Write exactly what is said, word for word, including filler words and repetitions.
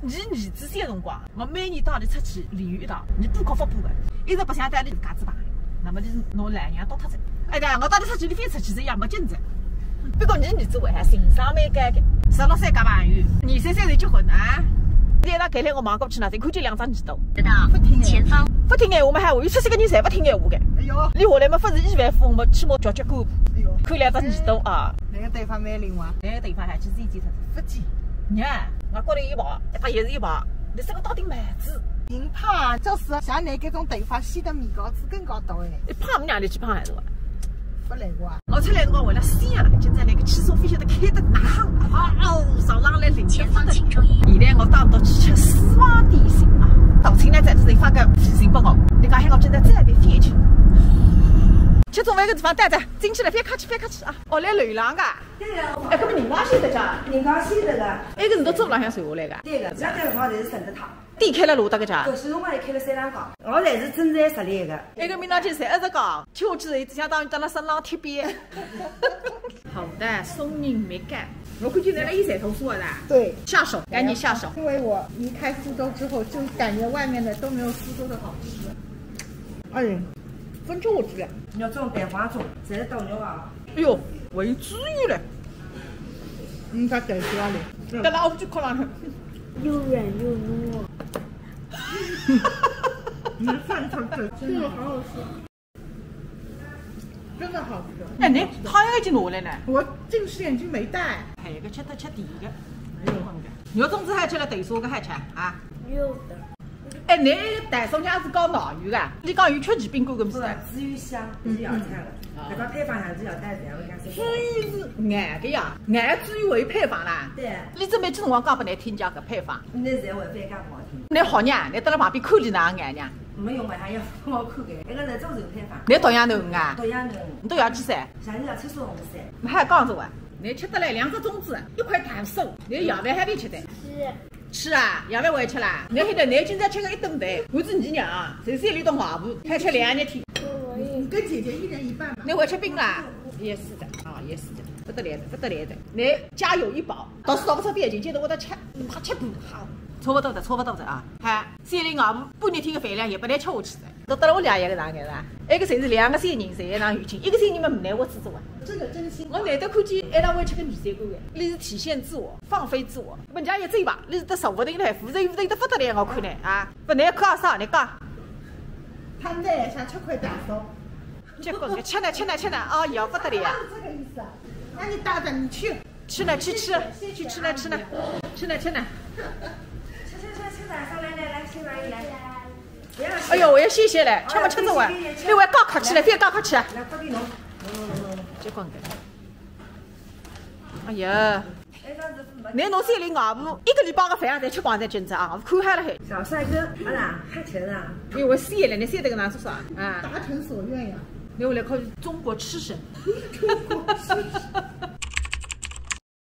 伲儿子小辰光，我每年带伊出去旅游一趟，伲补课勿补个，一直白相带伊自家子牌，那么就是拿老娘倒脱仔。哎呀，我带伊出去，伊非出去，这样没劲仔。不过伲儿子还好，情商蛮高个，十六岁交朋友，二十三岁结婚啊。现在搿天我望过去呢，就看见两只耳朵。知道，前方。勿听闲话嘛，还有出息个人侪勿听闲话个。哎哟，伊下来嘛，勿是亿万富翁嘛，起码叫叫干部。哎哟，看两只耳朵啊。 搿个对方蛮灵活。搿个对方还去自己脱。勿急。呀，我觉着伊胖，一胖也是一胖，侬搿个到底蛮子。人胖，就是像侬搿种对方显得面高子更加大哎。伊胖，我娘里去胖还是伐？勿来过啊。我出来辰光为了想啊，今朝那个汽车非晓得开得哪哈，啊哦，上上来领先勿得了。现在我带侬去吃私房点心啊，到清来在这里发个微信拨我，侬讲喊我今朝再来飞去。吃中饭个地方到哉，进去了，覅客气，覅客气啊。哦，来楼浪个。 对个。哎，搿么人家晓得个？人家晓得个。埃个是到走廊向传下来个？对个，搿个辰光侪是顺德塔。店开了偌大个家？搿辰光也开了三两家，我侪是正宗实力个。埃个民老姐侪一直讲，吃下去是相当于蹲辣身浪贴边。好的，送人没干。我估计来了一岁头说的。对。下手，赶紧下手。因为我离开苏州之后，就感觉外面的都没有苏州的好吃。哎，分吃下去了。你要这种蛋黄粽，侪是到肉啊。 哎哟，我有滋味嘞。嗯，它带出来了。搿拉我去看了。又软又糯。你的饭吃得真的好好吃。真的好吃。哎，侬汤已经拿下来呢。我近视眼镜没戴。还有一个吃得吃第一个，没有问题。肉粽子好吃了，豆沙个好吃啊。有的。 哎，侬个大叔娘是搞闹剧个，侬讲有吃几饼干个物事？不，至于香，是要菜了。嗯。搿个配方还是要带这样的感受。至于是眼个呀，眼至于为配方啦。对。侬准备几辰光讲拨侬听讲搿配方？那侪会被干不好听。侬好娘，侬蹲辣旁边看伊哪能眼娘？没用嘛，还要我看个，搿个是做成配方。侬同样能啊？同样能。侬都要几岁？像你要七十五岁。侬还讲着哇？侬吃得来两只粽子，一块大寿，侬夜饭还得吃的。是。 吃啊，夜饭我也吃啦。侬晓得，侬今朝吃个一顿饭，我是你娘啊，就是一顿外婆，还吃两日天。你跟姐姐一人一半吧。侬会吃冰啦？也是的，啊，也是的，不得了的，不得了的。侬家有一宝，到时候不出点劲，觉得我在吃，怕吃不好。差不多的，差不多的啊。嗨，小林外婆半日天个饭量也不能吃下去的。都到了我两一个上眼了，一个侪是两个小人，侪一样有劲，一个小人嘛没我吃着啊。真的真心。我难得看见一道会吃个女三观的，那是体现自我，放飞自我。 人家也走吧，侬是得受勿得了，负责负责得勿得了，我看呢啊，不能靠啥，侬讲。他们在想吃块大寿。结果吃呢吃呢吃呢，哦，要不得了呀。是这个意思啊？那你打着你去。吃呢去吃，去吃呢吃呢，吃呢吃呢。吃吃吃吃呢，上来来来，先来一来。不要谢。哎呦，我要谢谢嘞，吃么吃着完，谢谢谢谢。另外高客气了，覅高客气啊。来，快点弄，弄弄弄弄。结果。哎呀。 侬拿小林外婆一个礼拜个饭也侪吃光在今朝啊，看好了海。小帅哥，阿拉还吃啊？哎，我死了，侬晓得个哪做啥啊？达成所愿呀。侬来看中国吃神。中国吃神。